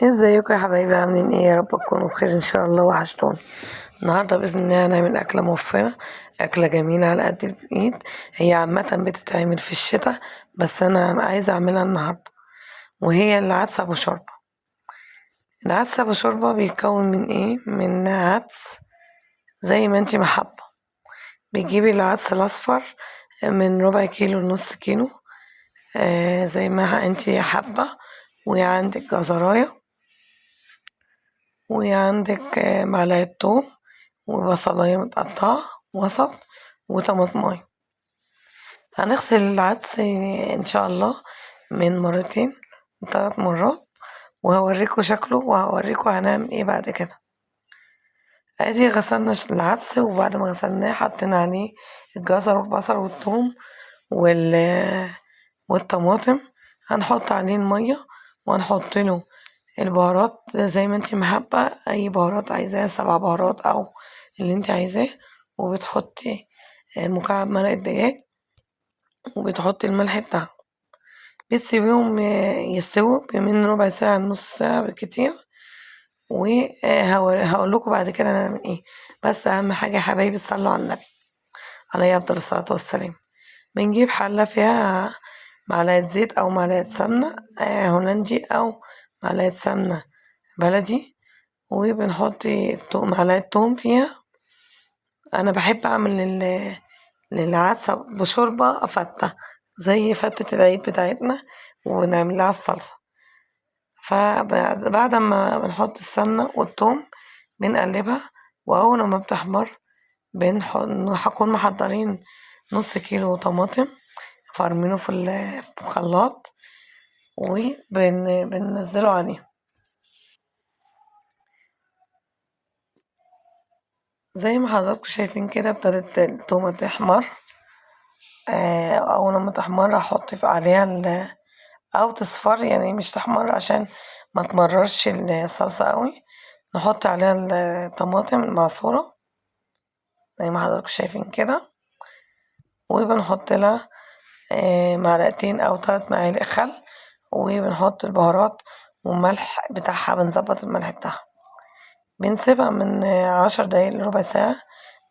ازيكم يا حبايبي؟ عاملين ايه؟ يا رب تكونوا بخير ان شاء الله. وحشتوني. النهارده باذن الله هنعمل اكله موفره، اكله جميلة على قد الايد. هي عامة بتتعمل في الشتاء، بس انا عايزه اعملها النهارده، وهي العدس ابو شوربة. العدس ابو شوربة بيتكون من ايه؟ من عدس زي ما انتي محبة. بتجيبي العدس الاصفر من ربع كيلو لنص كيلو، زي ما انتي حابة، وعندك جزرايه، وعندك معلقه توم، وبصلايه متقطعه وسط، وطماطمايه. هنغسل العدس ان شاء الله من مرتين 3 مرات، وهوريكم شكله وهوريكم هنعمل ايه بعد كده. ادي غسلنا العدس، وبعد ما غسلناه حطينا عليه الجزر والبصل والثوم والطماطم. هنحط عليه المية، وهنحط له البهارات زي ما انتي محبة، اي بهارات عايزاها، 7 بهارات او اللي انتي عايزاه. وبتحطي مكعب مرق الدجاج، وبتحطي الملح بتاعهم. بتسيبيهم يستووا من ربع ساعة لنص ساعة بالكتير، وهقول لكم بعد كده نعمل ايه. بس اهم حاجة يا حبايبي تصلوا على النبي عليه افضل الصلاة والسلام. بنجيب حلة فيها معلقة زيت او معلقة سمنة هولندي او معلقة سمنة بلدي، وبنحط معلقة توم فيها. انا بحب اعمل للعدسة بشوربة فتة زي فتة العيد بتاعتنا، ونعمل لها الصلصة. فبعد ما بنحط السمنة والثوم بنقلبها، واول ما بتحمر بنكون محضرين نص كيلو طماطم فرمينه في الخلاط وبننزله عليه. زي ما حضراتكم شايفين كده ابتدت التومة تحمر. اول ما تحمر هحط عليها او تصفر، يعني مش تحمر عشان ما تمررش الصلصة قوي. نحط عليها الطماطم المعصورة زي ما حضراتكم شايفين كده، وبنحط لها معلقتين او 3 معالق خل، وبنحط البهارات والملح بتاعها، بنظبط الملح بتاعها. بنسيبها من 10 دقايق لربع ساعة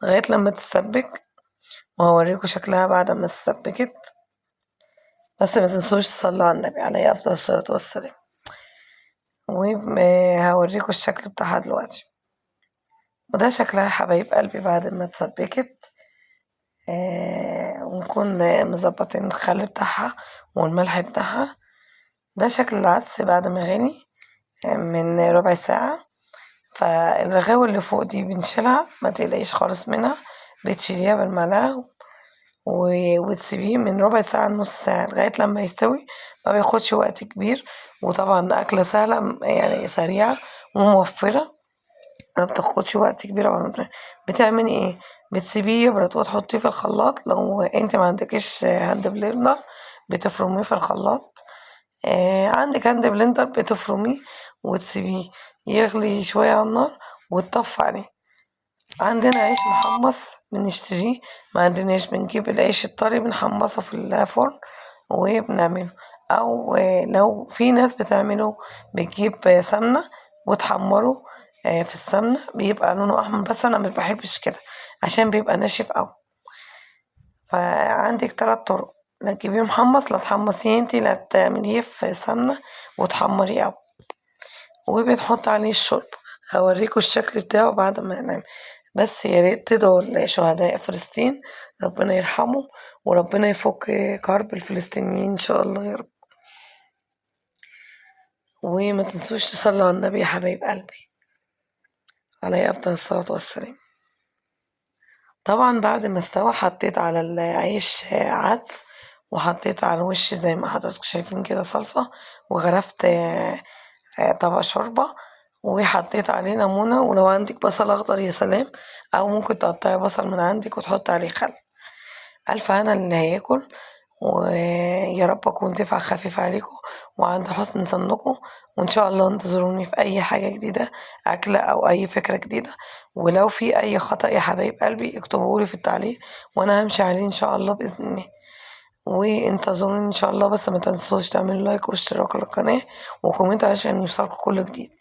لغاية لما تتسبك، وهوريكم شكلها بعد ما اتسبكت. بس ما تنسوش تصلوا على النبي عليه افضل الصلاة والسلام. وهوريكم الشكل بتاعها دلوقتي. وده شكلها يا حبايب قلبي بعد ما اتسبكت، ونكون مظبطين الخل بتاعها والملح بتاعها. ده شكل العدس بعد ما غلي من ربع ساعة. فالرغاوي اللي فوق دي بنشيلها، ما تقلقيش خالص منها، بتشيليها بالمعلقة وتسيبيه من ربع ساعة لنص ساعة لغاية لما يستوي. ما بياخدش وقت كبير، وطبعا أكلة سهلة يعني سريعة وموفرة، ما بتاخدش وقت كبير. بتعملي ايه؟ بتسيبيه يبرد وتحطيه في الخلاط. لو انت ما عندكيش hand blender بتفرميه في الخلاط، عندك hand blender بتفرميه وتسيبيه يغلي شوية على النار وتطفي عليه. عندنا عيش محمص بنشتريه، ما عندناش بنجيب العيش الطري بنحمصه في الفرن وبنعمله، او لو في ناس بتعمله بتجيب سمنة وتحمره في السمنة بيبقى لونه احمر، بس انا ما بحبش كده عشان بيبقى ناشف قوي. فعندك 3 طرق، لا تجيبيه محمص، لا تحمصيه انتي، لا تعمليه في سمنة وتحمريه قوي. وبنحط عليه الشوربة، هوريكم الشكل بتاعه بعد ما نعمل. بس يا ريت تدعوا لشهداء فلسطين، ربنا يرحمه وربنا يفك كرب الفلسطينيين ان شاء الله يا رب. وما تنسوش تصلوا على النبي يا حبايب قلبي عليه افضل الصلاة والسلام. طبعا بعد ما استوى حطيت على العيش عدس، وحطيت على الوش زي ما حضراتكم شايفين كده صلصة، وغرفت طبق شوربة، وحطيت عليه ليمونة، ولو عندك بصل اخضر يا سلام، او ممكن تقطعي بصل من عندك وتحطي عليه خل. الف هنا اللي هياكل، ويا رب اكون دفعة خفيفة عليكم وعند حسن ظنكم، وان شاء الله انتظروني في اي حاجة جديدة، اكلة او اي فكرة جديدة. ولو في اي خطأ يا حبايب قلبي اكتبوهولي في التعليق وانا همشي عليه ان شاء الله باذن الله. وانتظروني ان شاء الله. بس ما تنسوش تعملوا like واشتراك للقناة و comment عشان يوصلكوا كل جديد.